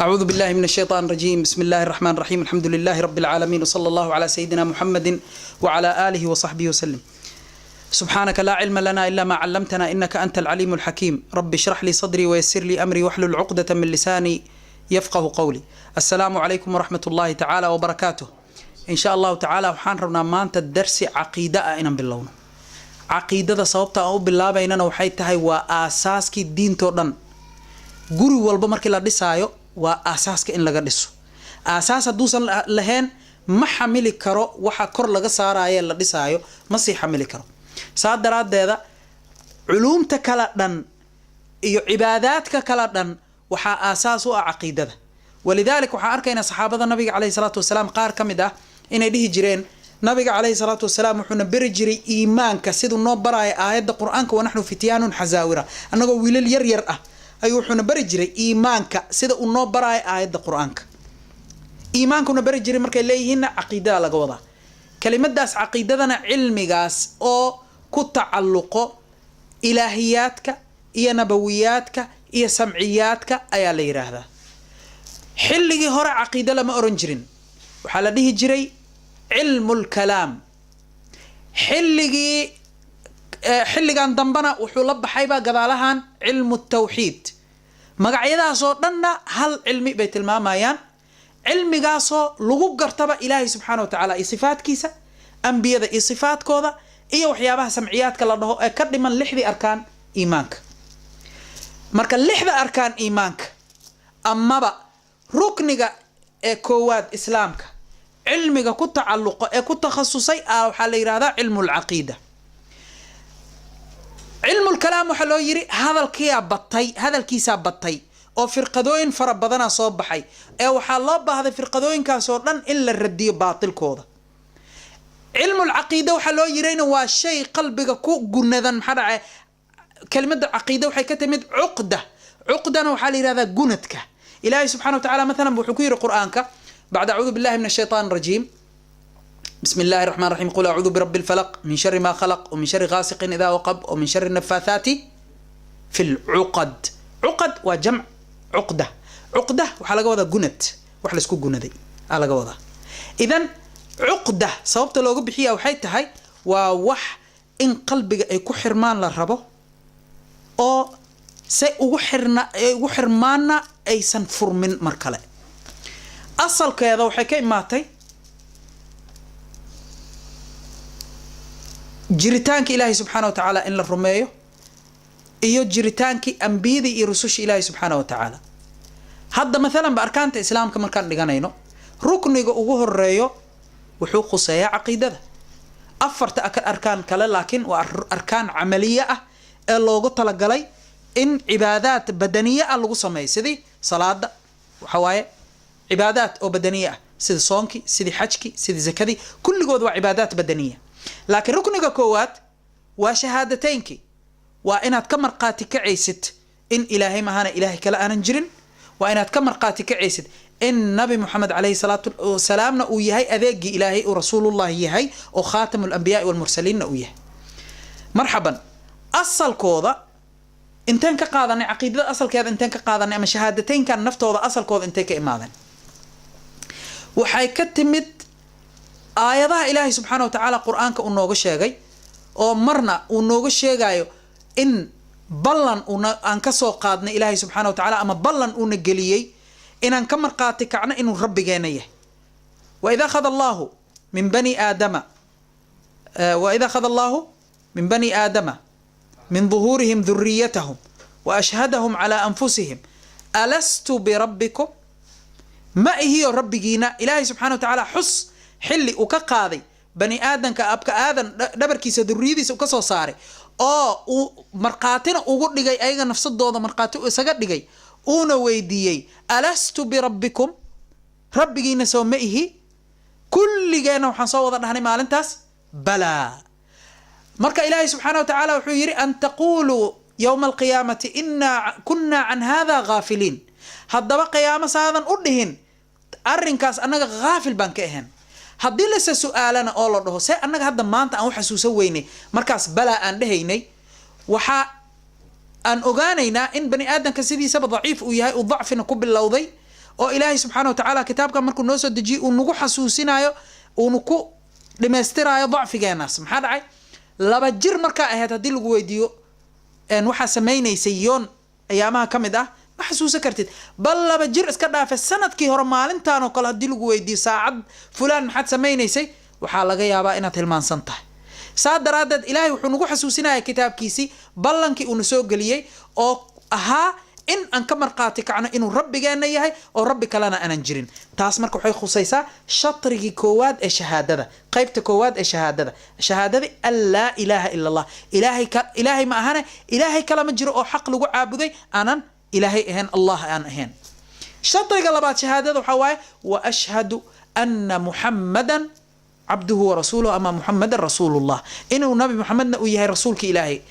أعوذ بالله من الشيطان الرجيم. بسم الله الرحمن الرحيم. الحمد لله رب العالمين، وصلى الله على سيدنا محمد وعلى آله وصحبه وسلم. سبحانك لا علم لنا إلا ما علمتنا إنك أنت العليم الحكيم. رب اشرح لي صدري ويسر لي أمري واحلل عقدة من لساني يفقه قولي. السلام عليكم ورحمة الله تعالى وبركاته. إن شاء الله تعالى waxaan rabnaa maanta darsi caqiida ah inaan bilowno. Caqiidada sababta aan u bilaabaynana waxay tahay waa aasaaskii diintoo dhan. Guri walba markii la dhisaayo waa aasaaska in laga dhiso. Aasaas hadduusan lahayn, ma xamili karo waxa kor laga saaraye la dhisaayo, ma sii xamili karo. Saa daraaddeeda culuumta kala dhan iyo cibaadaadka kala dhan waxaa aasaas u ah caqiidada. Walidalik waxaan arkaynaa saxaabada nabiga caleyhi salaatu wasalaam qaar ka mid ah inay dhihi jireen, nabiga caleyhi salaatu wasalaam wuxuuna beri jiray iimaanka siduu noo baraya aayadda Qur-aanka, wanaxnu fityaanun xasaawira. Annagoo wiilal yar yar ah ayuu wuxuuna bari jiray iimaanka sida uu noo baraayo aayadda Qur-aanka. Iimaankuna bari jiray markay leeyihiinna, caqiidada laga wadaa. Kelimadaas caqiidadana cilmigaas oo ku tacalluqo ilaahiyaadka iyo nabawiyaadka iyo samciyaadka ayaa la yiraahdaa. Xilligii hore caqiide lama oran jirin, waxaa la dhihi jiray cilmu lkalaam. Xilligii xilligan dambena wuxuu la baxayba gadaalahan cilmu tawxiid. Magacyadaasoo dhanna hal cilmi bay tilmaamayaan, cilmigaasoo lagu gartaba Ilaahay subxaana wa tacaala iyo sifaadkiisa, ambiyada iyo sifaadkooda, iyo waxyaabaha samciyaadka la dhaho ee ka dhiman lixdii arkaan iimaanka. Marka lixda arkaan iimaanka amaba rukniga ee koowaad islaamka cilmiga ku tacalluqo ee ku takhasusay ah waxaa la yidhahdaa cilmu lcaqiida. Cilmulkalaam waxaa loo yiri hadalkiyaa batay, hadalkiisaa batay oo firqadooyin fara badanaa soo baxay, ee waxaa loo baahday firqadooyinkaasoo dhan in la radiyo baatilkooda. Cilmulcaqiida waxaa loo yirayna waa shay qalbiga ku gunadan. Maxaa dhacay? Kelimada caqiida waxay ka timid cuqda. Cuqdana waxaa la yihahdaa gunadka. Ilaahay subxana wa tacala mathalan wuxuu ku yiri Qur-aanka bacda acuudu billahi min ashaytaan arajiim, bismi illahi raxmaan raxiim, qul acuudu birabbi lfalaq, min shari ma khalaq, ومن شر غاسق إذا وقب، ومن شر النفاثات في العقد. Cuqad waa jamc cuqda. Cuqda waxaa laga wadaa gunad, wax laisku gunaday aa laga wadaa. Idan cuqda sababta looga bixiya waxay tahay waa wax in qalbiga ay ku xirmaan la rabo, oo say ugu xirna ay ugu xirmaanna aysan furmin mar kale. Asalkeeda waxay ka imaatay jiritaanka Ilaahay subxaana wa tacaala in la rumeeyo iyo jiritaankii ambiyadii iyo rususha Ilaahay subxaana wa tacaala. Hadda mathalan ba arkaanta islaamka markaan dhiganayno, rukniga ugu horeeyo wuxuu khuseeyaa caqiidada. Afarta arkaan kale laakiin waa arkaan camaliye ah ee loogu talagalay in cibaadaad badaniye ah lagu sameeyo, sidii salaada. Waxa waaye cibaadaad oo badaniye ah, sida soonkii, sidii xajkii, sidii zakadii, kulligood waa cibaadaad badaniya. Laakiin rukniga koowaad waa shahaadateynkii, waa inaad ka marqaati kacaysid in Ilaahay mahana Ilaahay kale aanan jirin, waa inaad ka marqaati kacaysid in Nabi Moxamed caleyhi salaatu wasalaamna uu yahay adeegii Ilaahay, uu rasuulullahi yahay oo khaatamu lambiyaai walmursaliinna uu yahay. Marxaban, asalkooda inteen ka qaadanay? Caqiidada asalkeeda inteen ka qaadanay? Ama shahaadateynkan naftooda asalkooda intay ka imaadeen? Waxay ka timid aayadaha Ilaahay subxaana wa tacaala Qur-aanka uu nooga sheegay, oo marna uu nooga sheegayo in ballan uuna aan kasoo qaadnay Ilaahay subxaana wa tacaala, ama ballan uuna geliyey inaan ka marqaati kacno inuu rabbigeena yahay. Waid akhada allahu min bani aadama, waid akhada allahu min bani aadama min ظuhuurihim dhuriyatahum waashhadahum calى anfusihim alastu birabbikum, ma ihiyo rabbigiina? Ilaahay subxana wa tacaala xus xilli uu ka qaaday bani aadamka abka aadan dhabarkiisa duriyadiisa uu ka soo saaray, oo uu markhaatina ugu dhigay ayaga nafsadooda, markhaati isaga dhigay, uuna weydiiyey alastu birabbikum, rabbigiina soo ma ihi? Kulligeenna waxaan soo wada dhahnay maalintaas balaa. Marka Ilaahay subxaana wa tacaala wuxuu yidhi an taquluu yowma alqiyaamati inaa kunna can hada ghaafiliin. Haddaba qiyaamo saadan u dhihin arrinkaas annaga haafil baan ka ahayn. Haddii lase su-aalana oo la dhaho see annaga hadda maanta aan u xasuusan weynay markaas balaa aan dhehaynay, waxaa aan ogaanaynaa in bani aadamka sidiisaba daciif uu yahay, uu dacfina ku bilowday. Oo Ilaahay subxaana wa tacaala kitaabkan markuu noo soo dejiyey uu nagu xasuusinayo, uunu ku dhamaystiraayo dacfigeenaas. Maxaa dhacay? 2 jir markaa ahayd, haddii lagu weydiiyo waxaa samaynaysay yoon ayaamaha ka mid ah, ma xasuusan kartid. Bal 2 jir iska dhaafe, sanadkii hore maalintan oo kale haddii lagu weydiiyo saacad fulaan maxaad samaynaysay, waxaa laga yaabaa inaad hilmaansan tahay. Saa daraaddeed Ilaahay wuxuu nagu xasuusinaya kitaabkiisii ballankii uuna soo geliyey oo ahaa in aan ka marqaati kacno inuu Rabbigeenna yahay oo rabbi kalena aanan jirin. Taas marka waxay khusaysaa shatrigii koowaad ee shahaadada, qaybta koowaad ee shahaadada, shahaadadii an laa ilaaha ila Allah. Ilaahay ka Ilaahay ma ahane Ilaahay kalama jiro oo xaq lagu caabuday aanan Ilaahay ahayn, Allah aan ahayn. Shatriga labaad shahaadada waxaa waaye wa ashhadu ana Muxammadan cabduhu warasuuluhu ama Muxamadan rasuulullah, inuu Nabi Muxamedna uu yahay rasuulka Ilaahay.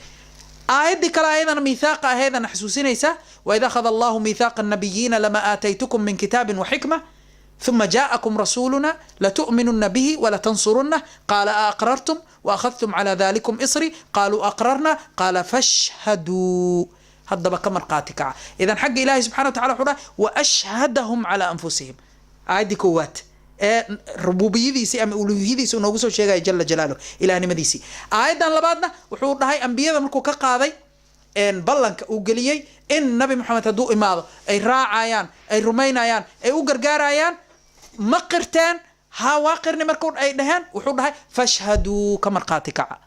Aayaddii kale ayadana miithaaqa ahaydana xasuusinaysa: waid akhada Allahu miithaaqa annabiyiina lama aataytukum min kitaabin waxikma ثuma jaaءakum rasuuluna latu'minuna bihi walatansurunah qaala aaqrartum waakhadtum calى dalikum isri qaaluu aqrarna qaala fashhaduu, haddaba ka marqaati kaca. Idan xagga Ilahi subxana wa tacala wuxuu dhahay waashhadahum calى anfusihim. Aayaddii koowaad ee rububiyadiisii ama uluhiyadiisi uu noogu soo sheegaya jala jalaaluh, ilahnimadiisii. Aayaddan labaadna wuxuu dhahay ambiyada markuu ka qaaday ballanka uu geliyey in Nabi Maxamed hadduu imaado ay raacayaan, ay rumaynayaan, ay u gargaarayaan, ma qirteen? Ha, waa qirni. Marku ay dhaheen, wuxuu dhahay fashhaduu, ka marqaati kaca.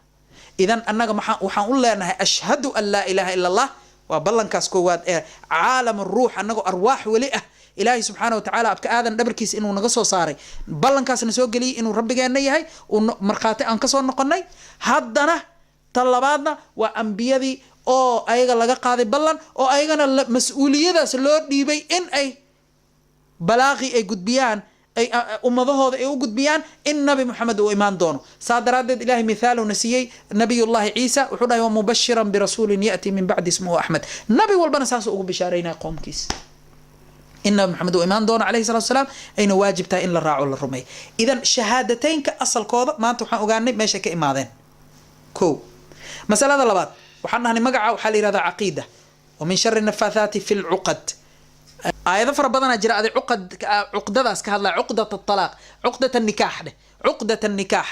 Idan annaga maxaa waxaan u leenahay ashhadu an laa ilaaha ila Allah? Waa ballankaas koowaad ee caalam ruux, annagoo arwaax weli ah, Ilaahay subxaana watacaala abka Aadan dhabarkiisa inuu naga soo saaray, ballankaasna soo geliyey inuu Rabbigeenna yahay, uu markhaati aan kasoo noqonay. Haddana tan labaadna waa ambiyadii oo ayaga laga qaaday ballan, oo ayagana mas-uuliyadaas loo dhiibay in ay balaaqi ay gudbiyaan, ay ummadahooda ay u gudbiyaan in Nabi Moxamed uu imaan doono. Saa daraaddeed Ilahay mithaaluna siiyey Nabiyullahi Ciisa, wuxuu dhahay wamubashiran birasuulin ya'ti min bacdi ismuhu Axmed. Nabi walbana saasuu ugu bishaaraynaya qoomkiis in Nabi Maxamed uu imaan doono calayhi salatu wasalaam, ayna waajib tahay in la raaco, la rumeeyo. Idan shahaadateynka asalkooda maanta waxaan ogaanay meeshay ka imaadeen. Ko masalada labaad waxaan dhahnay magaca waxaa la yihahdaa caqiida, wa min shari nafaathaati fi lcuqad. Aayado fara badanaa jira aday cuqad, cuqdadaas ka hadlaya, cuqdat alaaq, cuqdat nikaax dheh, cuqdat nikaax.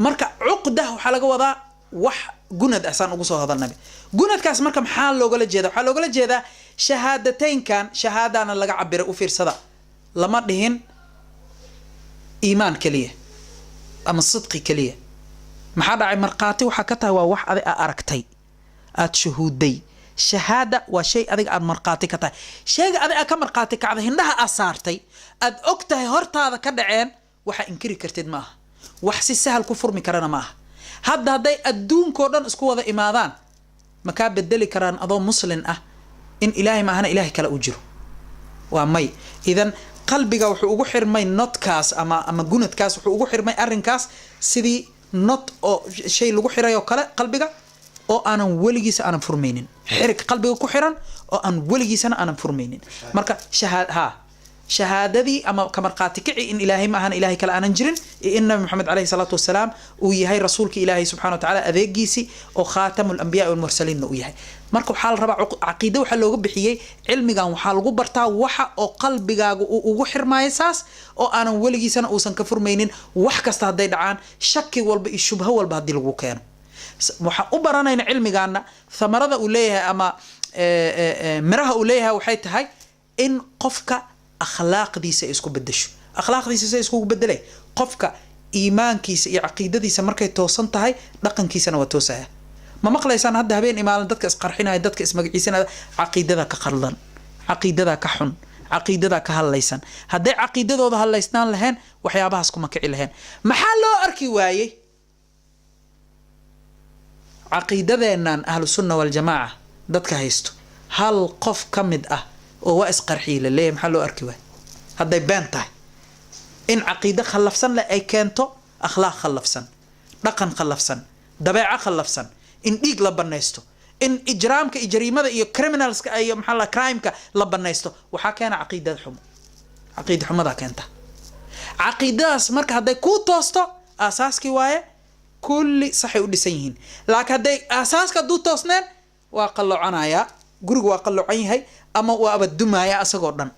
Marka cuqda waxaa laga wadaa wax gunad ah, saan ugu soo hadalnabi gunadkaas. Marka maxaa loogala jeeda? Waxaa loogala jeedaa shahaadateynkan shahaadana laga cabiray. U fiirsada, lama dhihin iimaan keliya ama sidqi keliya. Maxaa dhacay? Markhaati waxaa ka tahay waa wax adig a aragtay, aada shuhuuday. Shahaada waa shay adiga aad markhaati ka tahay, shayga adig aad ka markhaati kacday, hindhaha aad saartay, aad og tahay hortaada ka dhaceen. Waxaa inkiri kartid ma aha, wax si sahal ku furmi karana ma aha. Hadda hadday adduunkao dhan isku wada imaadaan, ma kaa bedeli karaan adoo Muslin ah in Ilaahay maahana Ilaahay kale uu jiro? Waa may. Idan qalbiga wuxuu ugu xirmay nodkaas ama gunadkaas, wuxuu ugu xirmay arrinkaas sidii not oo shay lagu xiray oo kale qalbiga, oo aanan weligiisa aanan furmaynin, xirig qalbiga ku xiran oo aan weligiisana aanan furmaynin. Marka ha shahaadadii ama kamarqaati kici in Ilaahay ma ahan Ilaahay kale aanan jirin iyo in Nabi Maxamed caleyhi salaatu wasalaam uu yahay rasuulka Ilaahay subxana wa tacala adeegiisii oo khaatamu lambiyaa walmursaliinna uu yahay. Marka waxaa la rabaa caqiide waxaa looga bixiyey cilmigan waxaa lagu bartaa waxa oo qalbigaaga uu ugu xirmaayo saas oo aanan weligiisana uusan ka furmaynin, wax kasta hadday dhacaan, shaki walba iyo shubho walba haddii lagu keeno. Waxaan u baranayna cilmigaana thamarada uu leeyahay ama miraha uu leeyahay waxay tahay in qofka akhlaaqdiisa ay isku bedesho. Akhlaaqdiisa say iskugu bedelay? Qofka iimaankiisa iyo caqiidadiisa markay toosan tahay, dhaqankiisana waa toosaya. Ma maqlaysaan hadda habeen imaalan dadka isqarxinaya, dadka ismagaciisanaya? Caqiidada ka qaldan, caqiidada ka xun, caqiidada ka hadlaysan. Hadday caqiidadooda hadlaysnaan lahayn, waxyaabahaas kuma kici lahayn. Maxaa loo arki waayey caqiidadeennan Ahlu Sunna Waljamaaca dadka haysto hal qof ka mid ah oo waa isqarxiyi la leeyahy? Maxaa loo arki waayey hadday been tahay in caqiide khallafsan leh ay keento akhlaaq khallafsan, dhaqan khallafsan, dabeeco khallafsan, in dhiig la banaysto, in ijraamka iyo jariimada iyo criminalska iyo maxaa la crimeka la banaysto? Waxaa keena caqiidada xumo, caqiida xumadaa keenta. Caqiidadaas marka hadday kuu toosto, aasaaskii waaye, kulli saxay u dhisan yihiin. Laakiin hadday aasaaska hadduu toosneen, waa qalloocanayaa gurigu, waa qalloocan yahay. Ama waaba dumaaya asagoo dhan,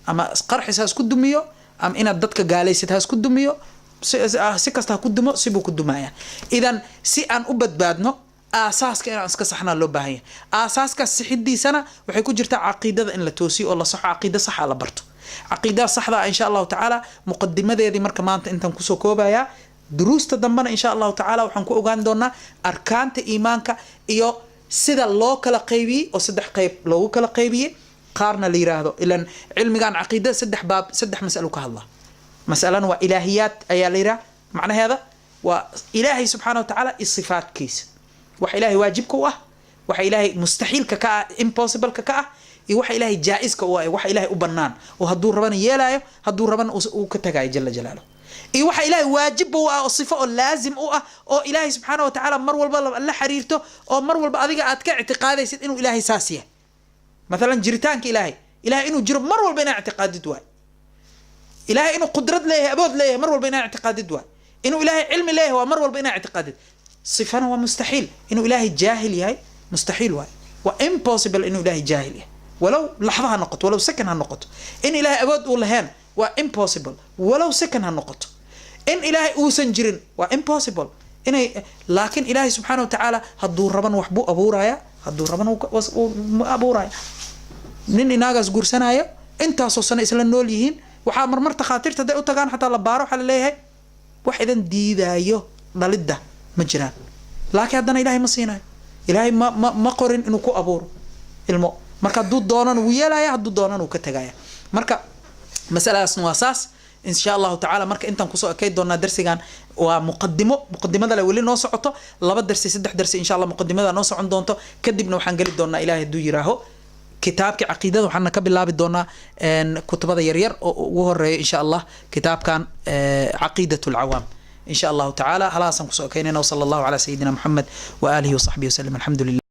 ama qarxis ha isku dumiyo, ama inaad dadka gaalaysid ha isku dumiyo, si kasta ha ku dumo, sibuu ku dumaya. Idan si aan u badbaadno, aasaaska inaan iska saxnaa loo baahan yahay. Aasaaskaas sixidiisana waxay ku jirtaa caqiidada in la toosiyo oo la saxo, caqiida saxa la barto, caqiidada saxda ah. Insha Allahu tacaala, muqadimadeedii marka maanta intaan kusoo koobayaa. Duruusta dambena, insha Allahu tacaala, waxaan ku ogaan doonaa arkaanta iimaanka iyo sida loo kala qaybiyey, oo saddex qayb loogu kala qaybiyey. Qaarna la yiraahdo, ilan cilmigan caqiidada saddex baab, saddex mas'alo ka hadlaa. Masalana waa ilaahiyaat ayaa la yidhaha, macnaheeda waa Ilaahay subxaana wa tacaala iyo sifaatkiisa, waxa Ilaahay waajibka u ah, waxa Ilaahay mustaxiilka ka ah, impossibleka ka ah, iyo waxa Ilaahay jaa-iska u ah, waxa Ilaahay u banaan oo hadduu rabana yeelaayo, hadduu rabana uu ka tagayo, jala jalaaluh, iyo waxa Ilaahay waajibba u ah oo sifo oo laazim u ah, oo Ilaahay subxaana wa tacaala mar walba la xiriirto, oo mar walba adiga aad ka ictiqaadaysid inuu Ilaahay saas yahay. Mathalan, jiritaanka Ilaahay, Ilahay inuu jiro mar walba inaa ictiqaadid waay. Ilahay inuu qudrad leeyahay, awood leeyahay, mar walba inaa ictiqaadid waay. Inuu Ilaahay cilmi leeyahay waa mar walba inaa ictiqaadid. Sifana waa mustaxiil. Inuu Ilaahay jaahil yahay mustaxiil waay, waa impossible inuu Ilaahay jaahil yahay, walow laxdo ha noqoto, walow second ha noqoto. In Ilaahay awood uu lahayn waa impossible, walow second ha noqoto. In Ilaahay uusan jirin waa impossible inay. Laakiin Ilaahay subxaana wa tacaala hadduu raban wax buu abuuraya, hadduu raban uu ma abuuraya. Nin inaagaas guursanaya, intaasoo sano isla nool yihiin, waxaa marmar takhaatiirta hadday u tagaan, xataa la baaro, waxaa laleeyahay wax idan diidaayo dhalidda ma jiraan. Laakiin haddana Ilahay ma siinayo, Ilaahay ma qorin inuu ku abuuro ilmo. Marka hadduu doonana wuu yeelaya, hadduu doonana wuu ka tegaya. Marka masaladaasna waa saas, insha Allahu tacala. Marka intaan kusoo ekay doonaa darsigan waa muqadimo. Muqadimada le weli noo socoto, laba darsi, saddex darsi, insha Allah, muqadimada noo socon doonto. Kadibna waxaan geli doonaa, Ilahay hadduu yiraaho, kitaabkii caqiidada. Waxaana ka bilaabi doonaa kutubada yaryar oo ugu horeeya, insha Allah, kitaabkan Caqiidat Alcawaam, insha Allahu tacaala. Halahaasaan kusoo ekeynayna. Wsala Allahu calaa sayidina Moxamed wa aalihi wasaxbihi wasalam. Alxamdu lilah.